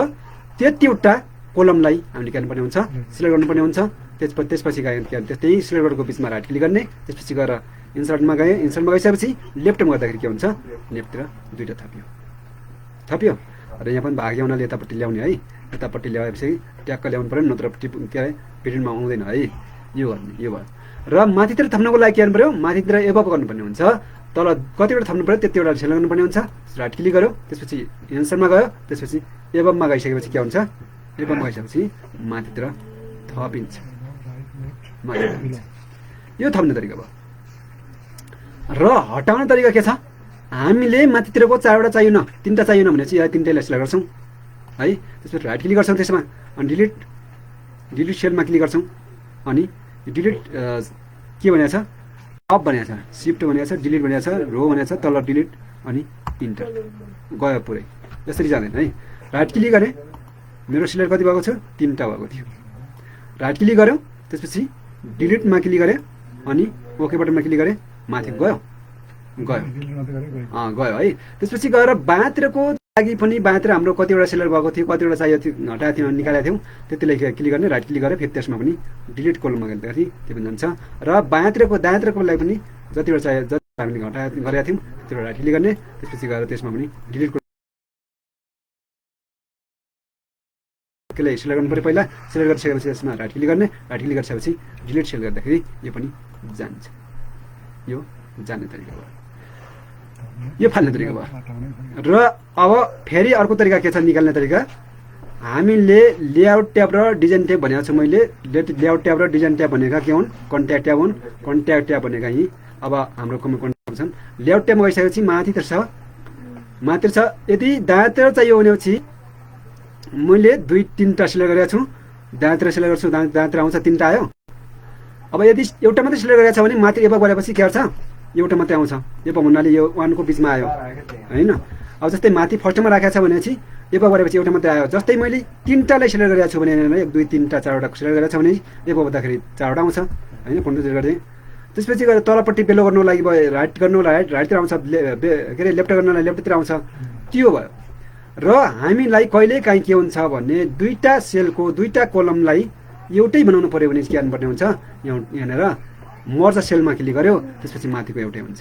त्यतिवटा कोलमलाई हामीले के गर्नुपर्ने हुन्छ, सिलेक्ट गर्नुपर्ने हुन्छ। त्यसपछि गयो त्यही सिलेक्ट गरेको बिचमा राइट क्लिक गर्ने, त्यसपछि गएर इन्सर्टमा गएँ, इन्सर्टमा गइसकेपछि लेफ्टमा गर्दाखेरि के हुन्छ, लेफ्टतिर 2टा थपियो र यहाँ पनि भाग्यो हुनाले यतापट्टि ल्याउने है, यतापट्टि ल्याएपछि ट्याक्क ल्याउनु पऱ्यो, नत्र के अरे पिरियडमा आउँदैन है। यो गर्ने यो भयो। र माथितिर थप्नको लागि के गर्नु पऱ्यो, माथितिर एबभ गर्नुपर्ने हुन्छ। तल कतिवटा थप्नु पऱ्यो त्यतिवटा सिलेक्ट गर्नुपर्ने हुन्छ। राइट क्लिक गर्यो, त्यसपछि एन्सरमा गयो, त्यसपछि एबभमा गइसकेपछि के हुन्छ, एबभमा गइसकेपछि माथितिर थपिन्छ। यो थप्ने तरिका भयो। र हटाउने तरिका के छ, हामीले माथितिरको 4वटा चाहिएन 3टा चाहिएन भने चाहिँ 3टालाई सिलेक्ट गर्छौँ है। त्यसपछि राइट क्लिक गर्छौँ, त्यसमा अनि डिलिट सेलमा क्लिक गर्छौँ, अनि डिलिट के भनेको छ, अप भनेको छ, सिफ्ट भनेको छ, डिलिट भनेको छ, रो भनेको छ, तल डिलिट अनि इन्टर गयो पुरै। यसरी जाँदैन है। राइट क्लिक गरेँ, मेरो सिलेक्ट कति भएको छ, 3टा भएको थियो। राइट क्लिक गऱ्यो, त्यसपछि डिलिटमा क्लिक गरेँ अनि ओके बटनमा क्लिक गरेँ, माथि गयो है। त्यसपछि गएर बायाँतिरको लागि पनि बायाँतिर हाम्रो कतिवटा सिलेक्ट भएको थियो, कतिवटा चाहिएको थियो, हटाएको थियो, निकालेको थियौँ, त्यतिलाई क्लिक गर्ने, राइट क्लिक गरेर फेरि त्यसमा पनि डिलिट कोलममा गर्दाखेरि त्यो पनि जान्छ। र दायाँतिरको लागि पनि जतिवटा चाहियो, जति हामीले गरेका थियौँ त्यतिवटा राइट क्लिक गर्ने, त्यसपछि गएर त्यसमा पनि डिलिट त्यसलाई सिलेक्ट गर्नु पऱ्यो। पहिला सिलेक्ट गरिसकेपछि त्यसमा राइट क्लिक गर्ने, राइट क्लिक गरिसकेपछि डिलिट सेल गर्दाखेरि यो पनि जान्छ। यो जाने तरिका भयो, यो फाल्ने तरिका भयो। र अब फेरि अर्को तरिका के छ निकाल्ने तरिका, हामीले लेआउट ट्याब र डिजाइन ट्याब भनेको छु मैले। लेआउट ट्याब र डिजाइन ट्याब भनेका के हुन्, कन्ट्याक्ट ट्याब हुन्। कन्ट्याक्ट ट्याब भनेका यहीँ अब हाम्रो कन्ट्याक्ट छन्। लेआउट ट्याबमा गइसकेपछि माथितिर छ, यदि दायाँतिर चाहियो भनेपछि मैले 2-3टा सिलेक्ट गरेको छु, दायाँतिर सिलेक्ट गर्छु, दायाँतिर आउँछ, 3टा आयो। अब यदि एउटा मात्रै सिलेक्ट गरेको छ भने माथि एबभ गरेपछि के गर्छ, एउटा मात्रै आउँछ। एबभ भन्नाले यो 1 को बिचमा आयो होइन। अब जस्तै माथि फर्स्टमा राखेको छ भनेपछि एबभ गरेपछि एउटा मात्रै आयो। जस्तै मैले 3टालाई सिलेक्ट गरेको छु भने 1 2 3टा 4वटा सिलेक्ट गरेको छ भने एबभ गर्दाखेरि 4वटा आउँछ होइन, कन्ट्रोल गर्दै। त्यसपछि गएर तलपट्टि बेलो गर्नुको लागि भयो, राइट गर्नुलाई राइटतिर आउँछ, के अरे लेफ्ट गर्नलाई लेफ्टतिर आउँछ, त्यो भयो। र हामीलाई कहिलेकाहीँ के हुन्छ भने 2टा सेलको 2टा कोलमलाई एउटै बनाउनु पऱ्यो भने के गर्नुपर्ने हुन्छ, यहाँनिर मर्ज सेलमा क्लिक गर्यो, त्यसपछि माथिको एउटै हुन्छ,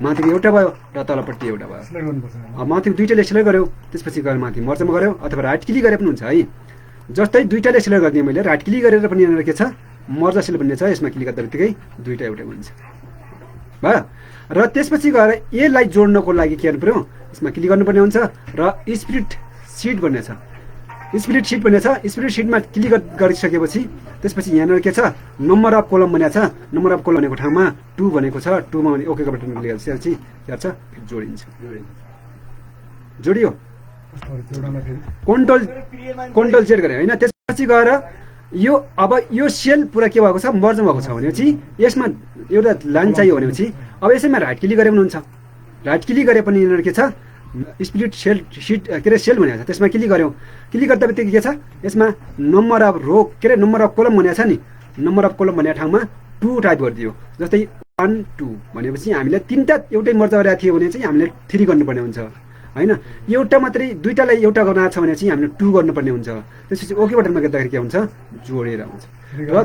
माथिको एउटा भयो र तलपट्टि एउटा भयो। माथिको 2टाले सिलेक्ट गर्यो, त्यसपछि गएर माथि मर्जमा गर्यो, अथवा राइट क्लिक गरे पनि हुन्छ है। जस्तै 2टाले सिलेक्ट गरिदिएँ मैले, राइट क्लिक गरेर पनि यहाँनिर के छ, मर्ज सेल भन्ने छ, यसमा क्लिक गर्दा बित्तिकै 2टा एउटै हुन्छ भयो। र त्यसपछि गएर यसलाई जोड्नको लागि के गर्नु पऱ्यो, यसमा क्लिक गर्नुपर्ने हुन्छ र स्प्लिट सिट भन्ने छ, स्प्लिट सिट भन्ने छ। स्प्लिट सिटमा क्लिक गरिसकेपछि त्यसपछि यहाँनिर के छ, नम्बर अफ कोलम भनेको छ। नम्बर अफ कोलम भनेको ठाउँमा 2 भनेको छ, 2मा भने ओके बटन क्लिक गरेपछि के गर्छ, जोडिन्छ। जोडियो, कन्ट्रोल Z गरे होइन। त्यसपछि गएर यो अब यो सेल पुरा के भएको छ, मर्ज भएको छ भनेपछि यसमा एउटा लाइन चाहियो भनेपछि अब यसैमा राइट क्लिक गरे पनि हुन्छ। राइट क्लिक गरे पनि यहाँनिर के छ, स्प्लिट सेल सिट के अरे सेल भनेको छ, त्यसमा क्लिक गऱ्यौँ। क्लिक गर्दा बित्तिकै के छ यसमा नम्बर अफ रो के अरे नम्बर अफ कोलम भनेको छ नि, नम्बर अफ कोलम भन्ने ठाउँमा 2 टाइप गरिदियो। जस्तै 1 2 भनेपछि हामीले 3टा एउटै मर्ज गरेको थियो भने चाहिँ हामीले 3 गर्नुपर्ने हुन्छ होइन। एउटा मात्रै दुईटालाई एउटा गर्न छ भने चाहिँ हामीले 2 गर्नुपर्ने हुन्छ। त्यसपछि ओके बटनमा गर्दाखेरि के हुन्छ जोडेर हुन्छ। र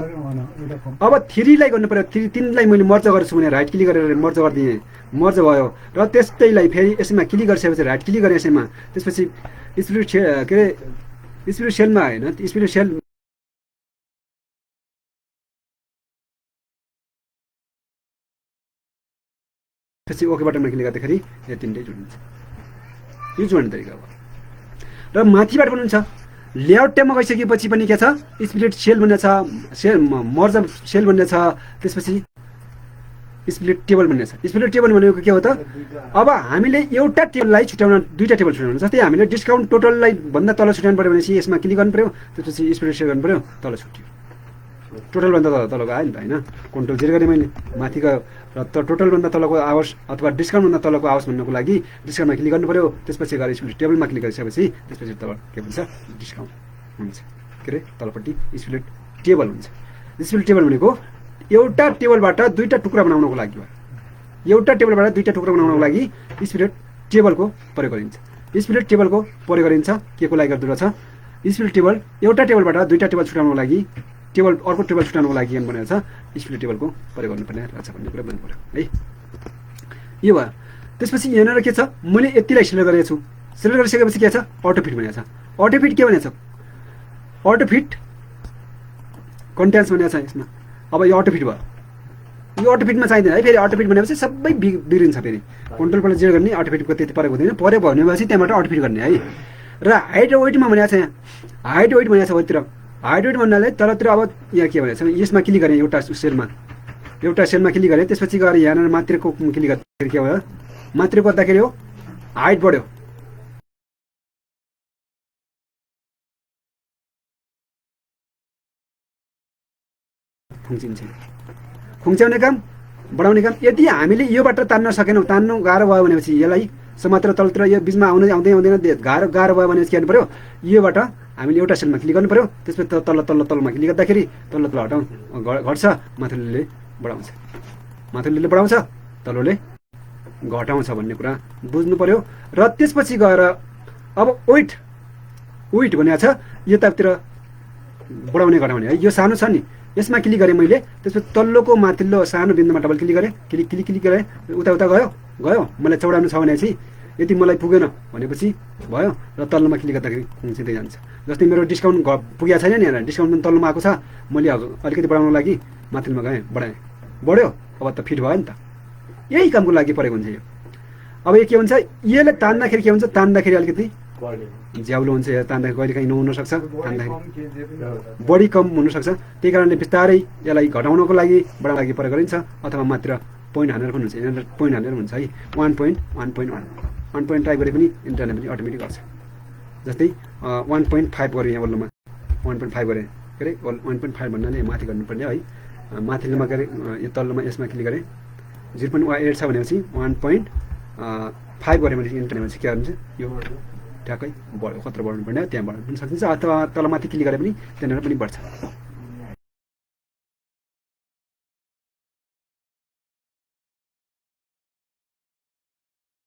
अब 3लाई गर्नु पर्यो, 3लाई मैले मर्ज गर्छु भने राइट क्लिक गरेर मर्ज गरिदिएँ, मर्ज भयो। र त्यस्तैलाई फेरि यसमा क्लिक गरिसकेपछि राइट क्लिक गरेँ यसैमा, त्यसपछि स्प्लिट के अरे स्प्लिट सेलमा होइन स्प्लिट सेल त्यसपछि ओके बटनमा क्लिक गर्दाखेरि यो 3टै जोडिन्छ। यो जोड्ने तरिका हो। र माथिबाट पनि हुन्छ लेआउट ट्याबमा गइसकेपछि पनि के छ स्प्लिट सेल भन्ने छ, सेल मर्ज सेल भन्ने छ, त्यसपछि स्प्लिट टेबल भन्ने छ। स्प्लिट टेबल भनेको के हो त अब हामीले एउटा टेबललाई छुट्याउन दुईटा टेबल छुट्याउनु, जस्तै हामीले डिस्काउन्ट टोटललाई भन्दा तल छुट्याउनु पर्यो भनेपछि यसमा क्लिक गर्नु पर्यो, त्यसपछि स्प्लिट सेल गर्नु पर्यो, तल छुट्यो। टोटलभन्दा तलको आयो नि त होइन, कन्ट्रोल जेरो गरेँ मैले, माथि गयो। र टोटलभन्दा तलको आवास अथवा डिस्काउन्टभन्दा तलको आवास भन्नको लागि डिस्काउन्टमा क्लिक गर्नु पर्यो, त्यसपछि गएर स्प्लिट टेबलमा क्लिक गरिसकेपछि त्यसपछि तल के भन्छ डिस्काउन्ट हुन्छ, के अरे तलपट्टि स्प्लिट टेबल हुन्छ। स्प्लिट टेबल भनेको एउटा टेबलबाट दुईटा टुक्रा बनाउनको लागि हो। एउटा टेबलबाट दुईटा टुक्रा बनाउनको लागि स्प्लिट टेबलको प्रयोग गरिन्छ। स्प्लिट टेबलको प्रयोग गरिन्छ के को लागि गर्दो छ, स्प्लिट टेबल एउटा टेबलबाट दुईटा टेबल छुटाउनको लागि, टेबल अर्को टेबल छुटाउनको लागि भनेको छ स्प्लिट टेबलको प्रयोग गर्नुपर्ने रहेछ भन्ने कुरा भन्नु पर्यो है। यो भयो। त्यसपछि यहाँनिर के छ मैले यतिलाई सिलेक्ट गरेको छु, सिलेक्ट गरिसकेपछि के छ अटो फिट भनेको छ। अटो फिट के भनेको छ, अटो फिट कन्टेन्ट्स भनेको छ यसमा। अब यो अटो फिट भयो, यो अटो फिटमा चाहिँदैन है। फेरि अटो फिट भनेपछि सबै बिग्रिन्छ, फेरि कन्ट्रोल प्लस जेरो गर्ने अटो फिटको त्यति परेको हुँदैन, पऱ्यो भनेपछि त्यहाँबाट अटो फिट गर्ने है। र हाइट र वेटमा भनेको छ यहाँ, हाइट वेट भनेको छ वतिर। हाइट वेट भन्नाले तलतिर अब यहाँ के भनेको छ यसमा क्लिक गरेँ, एउटा सेलमा क्लिक गरेँ, त्यसपछि गएर यहाँनिर मात्रेको क्लिक गर्दाखेरि के भयो मात्रेको गर्दाखेरि हो हाइट बढ्यो, खुम्च्याउने काम बढाउने काम। यदि हामीले योबाट तान्न सकेनौँ, तान्नु गाह्रो भयो भनेपछि यसलाई समातेर तलतिर यो बिचमा आउँदैन गाह्रो भयो भनेपछि के गर्नु पर्यो, योबाट हामीले एउटा सेलमा क्लिक गर्नु पर्यो, त्यसपछि तल्लोमा क्लिक गर्दाखेरि तल्लो हटाउँ घट्छ, माथिल्लोले बढाउँछ, माथिल्लोले बढाउँछ, तल्लोले घटाउँछ भन्ने कुरा बुझ्नु पर्यो। र त्यसपछि गएर अब वेट भनेको छ यतातिर बढाउने घटाउने है। यो सानो छ नि, यसमा क्लिक गरेँ मैले, त्यसपछि तल्लोको माथिल्लो सानो बिन्दुमा डबल क्लिक गरेँ, क्लिक गरेँ, उता गयो मलाई चौडाउनु छ भने चाहिँ यदि मलाई पुगेन भनेपछि भयो, र तल्लोमा क्लिक गर्दाखेरि खुम्चिँदै जान्छ। जस्तै मेरो डिस्काउन्ट पुगेको छैन नि, यहाँ डिस्काउन्ट पनि तल्लोमा आएको छ, मैले अलिकति बढाउनको लागि माथिल्लोमा गएँ, बढ्यो, अब त फिट भयो नि त। यही कामको लागि परेको हुन्छ यो। अब यो के हुन्छ, यसले तान्दाखेरि के हुन्छ, तान्दाखेरि अलिकति ज्याउलो हुन्छ, तान्दाखेरि कहिले काहीँ नहुनसक्छ, तान्दाखेरि बढी कम हुनसक्छ। त्यही कारणले बिस्तारै यसलाई घटाउनको लागि बढाउनको लागि प्रयोग गरिन्छ, अथवा मात्र पोइन्ट हानेर पनि हुन्छ, यहाँनिर पोइन्ट हानेर हुन्छ है। 1.1 पोइन्ट टाइप गरे पनि इन्टरनेट पनि अटोमेटिक गर्छ। जस्तै 1.5 गरेँ यहाँ वल्लोमा, 1.5 गरेँ के अरे 1.5 भन्नाले माथि गर्नुपर्ने है, माथिल्लोमा गरे यो तल्लोमा यसमा क्लिक गरेँ, 0.8 छ भनेपछि 1.5 गरेँ भने इन्टरनेट के गर्नुहुन्छ यो ठ्याक्कै बढ्यो, कत्रो बढ्नु पर्ने त्यहाँ बढ्नु पनि सकिन्छ, अथवा तलमाथि क्लिक गरे पनि त्यहाँनिर पनि बढ्छ।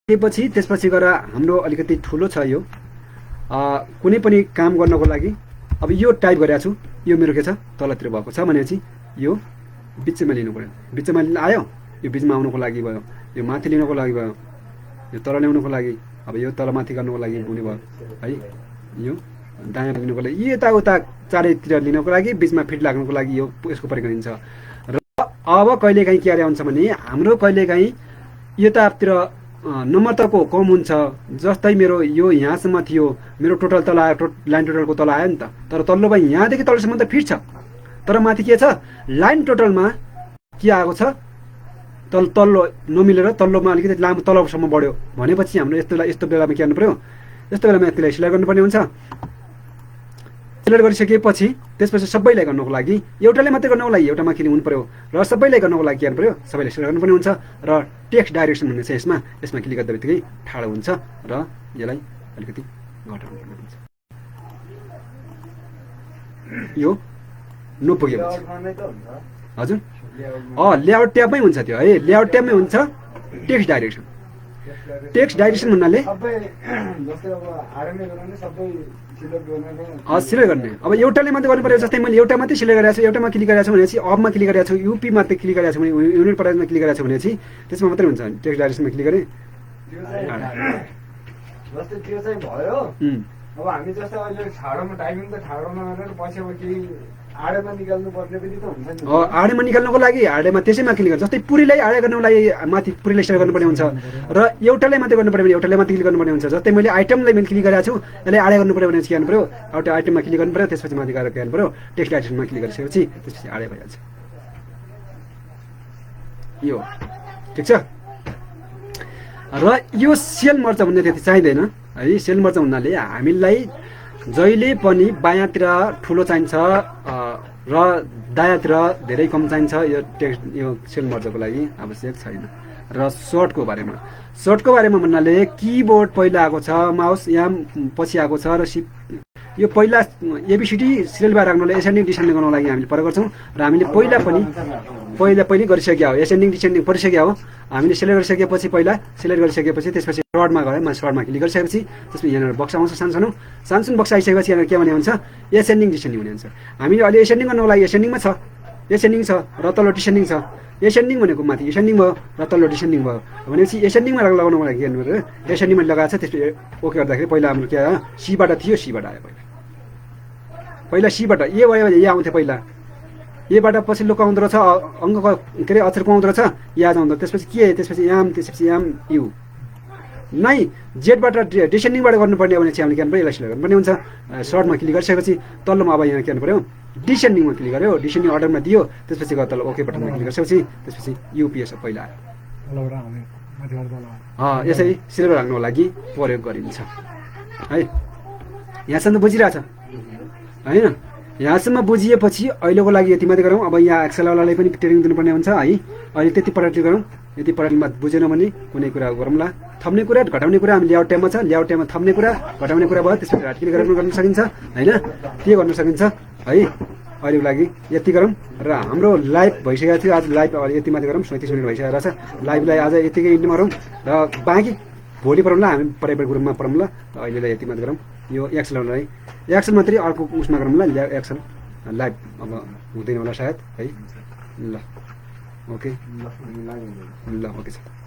त्यसपछि गएर हाम्रो अलिकति ठुलो छ यो, कुनै पनि काम गर्नको लागि अब यो टाइप गरेको छु, यो मेरो के छ तलतिर भएको छ भनेपछि यो बिचमा लिनु पर्यो, बिचमा आयो, यो बिचमा आउनुको लागि भयो, यो माथि लिनुको लागि भयो, यो तल ल्याउनुको लागि, अब यो तलमाथि गर्नुको लागि हुने भयो है, यो दायाँ लिनुको लागि, यताउता चारैतिर लिनुको लागि, बिचमा फिट लाग्नुको लागि यो यसको प्रयोग गरिन्छ। र अब कहिलेकाहीँ के हुन्छ भने हाम्रो कहिलेकाहीँ यतातिर नम्बर तको कम हुन्छ, जस्तै मेरो यो यहाँसम्म थियो, मेरो टोटल तल आयो, लाइन टोटलको तल आयो नि त, तर तल्लो भाइ यहाँदेखि तलसम्म त फिट छ, तर माथि के छ लाइन टोटलमा के आएको छ, तल्लो नमिलेर तल्लोमा अलिकति लामो तलसम्म बढ्यो भनेपछि हाम्रो यस्तो बेलामा के गर्नु पर्यो, यस्तो बेलामा यतिलाई सिलाइ गर्नुपर्ने हुन्छ, सिलेक्ट गरिसकेपछि त्यसपछि सबैलाई गर्नको लागि एउटाले मात्रै गर्नको लागि एउटामा क्लिक हुनु पर्यो र सबैलाई गर्नको लागि के गर्नु पर्यो सबैले सिलेक्ट गर्नुपर्ने हुन्छ र टेक्स्ट डाइरेक्सन भन्ने छ यसमा क्लिक गर्दा बित्तिकै ठाडो हुन्छ र यसलाई अलिकति घटाउनु पर्ने हुन्छ यो नपुगेपछि हजुर लेआउट ट्याबमै हुन्छ त्यो है लेआउट ट्याबमै हुन्छ टेक्स्ट डाइरेक्सन भन्नाले सिलेक्ट गर्ने अब एउटाले मात्रै गर्नु पर्यो जस्तै मैले एउटा मात्रै सिलेक्ट गरेको छु एउटामा क्लिक गरेको छु भनेपछि अबमा क्लिक गरेको छु युपी मात्रै क्लिक गरेको छु भने युनिट प्राइजमा क्लिक गरेको छु भनेपछि त्यसमा मात्रै हुन्छ टेक्स्ट डाइरेक्सनमा क्लिक गरेँ जस्तै त्यो चाहिँ भयो अब हामी जस्तो अहिले ठाडोमा टाइमिङ त ठाडोमा गरेर पछि अब केही आडेमा निकाल्नु पर्ने पनि त हुन्छ नि आडेमा निकाल्नको लागि आडेमा त्यसैमा क्लिक गर्छ जस्तै पुरीलाई आडे गर्नको लागि माथि पुरीलाई सेलेक्ट गर्नुपर्ने हुन्छ र एउटालाई मात्रै गर्नुपर्यो भने एउटालाई मात्रै क्लिक गर्नुपर्ने हुन्छ जस्तै मैले आइटमलाई मैले क्लिक गरेको छु यसलाई आडे गर्नुपर्यो भने के गर्नु पर्यो एउटा आइटममा क्लिक गर्नु पर्यो त्यसपछि माथि गएर के गर्नु पर्यो टेक्स्ट डाइरेक्सनमा क्लिक गरिसकेपछि त्यसपछि आडे भइहाल्छ यो ठिक छ र यो सेल मर्ज भन्ने त्यति चाहिँदैन है सेल मर्ज भन्नाले हामीलाई जहिले पनि बायाँतिर ठुलो चाहिन्छ र दायाँतिर धेरै कम चाहिन्छ यो टेक्स्ट यो सेल मर्जको लागि आवश्यक छैन र सर्टको बारेमा भन्नाले किबोर्ड पहिला आएको छ माउस याम पछि आएको छ र यो पहिला एबिसिडी सिरियल बार राख्नलाई एसेन्डिङ डिसेन्डिङ गर्नको लागि हामीले प्रयोग गर्छौँ र हामीले पहिला गरिसकेका हो एसेन्डिङ डिसेन्डिङ परिसकेका हो हामीले सिलेक्ट गरिसकेपछि त्यसपछि सर्टमा गएर म सर्टमा क्लिक गरिसकेपछि त्यसपछि यहाँनिर बक्स आउँछ सानो बक्स आइसकेपछि यहाँनिर के भन्ने हुन्छ एसेन्डिङ डिसेन्डिङ हुने हुन्छ हामीले अहिले एसेन्डिङ गर्नको लागि एसेन्डिङमा छ एसेन्डिङ छ र तल्लो डिसेन्डिङ छ एसेन्डिङ भनेको माथि एसेन्डिङ भयो र तल्लो डिसेन्डिङ भयो भनेपछि एसेन्डिङमा लगाउनको लागि के गर्नु एसेन्डिङमा लगाएको छ त्यसपछि ओके गर्दाखेरि पहिला हाम्रो के आयो सीबाट थियो सीबाट आयो पहिला सीबाट ए भयो भने ए आउँथ्यो पहिला एबाट पछिल्लो आउँदो रहेछ अङ्कको के अरे अक्षरको आउँदो रहेछ याद आउँदो त्यसपछि के त्यसपछि एम यु नै जेडबाट डिसेन्डिङबाट गर्नुपर्ने भने चाहिँ हामीले के गर्नु पर्यो यसलाई सिलेक्ट गर्नुपर्ने हुन्छ सर्टमा क्लिक गरिसकेपछि तल्लोमा अब यहाँ के गर्नु पर्यो डिसेन्डिङमा क्लिक गर्यो डिसेन्डिङ अर्डरमा दियो त्यसपछि गएर तल ओके बटनमा क्लिक गरिसकेपछि त्यसपछि युपिएस पहिला आयो यसरी सिलेक्ट राख्नको लागि प्रयोग गरिन्छ है यहाँसम्म बुझिरहेछ होइन यहाँसम्म बुझिएपछि अहिलेको लागि यति मात्रै गरौँ अब यहाँ एक्सेलवालालाई पनि ट्रेनिङ दिनुपर्ने हुन्छ है अहिले त्यति प्रडक्ट गरौँ यति प्रडक्टमा बुझेन भने कुनै कुरा गरौँला थप्ने कुरा घटाउने कुरा हामी लेआउट टाइममा छ लेआउट टाइममा थप्ने कुरा घटाउने कुरा भयो त्यसपछि राइट क्लिक गरेर गर्न सकिन्छ होइन के गर्न सकिन्छ है अहिलेको लागि यति गरौँ र हाम्रो लाइभ भइसकेको थियो आज लाइभ यति मात्रै गरौँ 37 मिनट भइसकेको रहेछ लाइभलाई आज यतिकै इन्डमा गरौँ र बाँकी भोलि पढौँला हामी प्राइभेट ग्रुपमा पढौँला अहिलेलाई यति मात्रै गरौँ यो एक्सेललाई एक्सेल मात्रै अर्को उसमा गरौँला एक्सेल लाइभ अब हुँदैन होला सायद है ल ओके ल ओके छ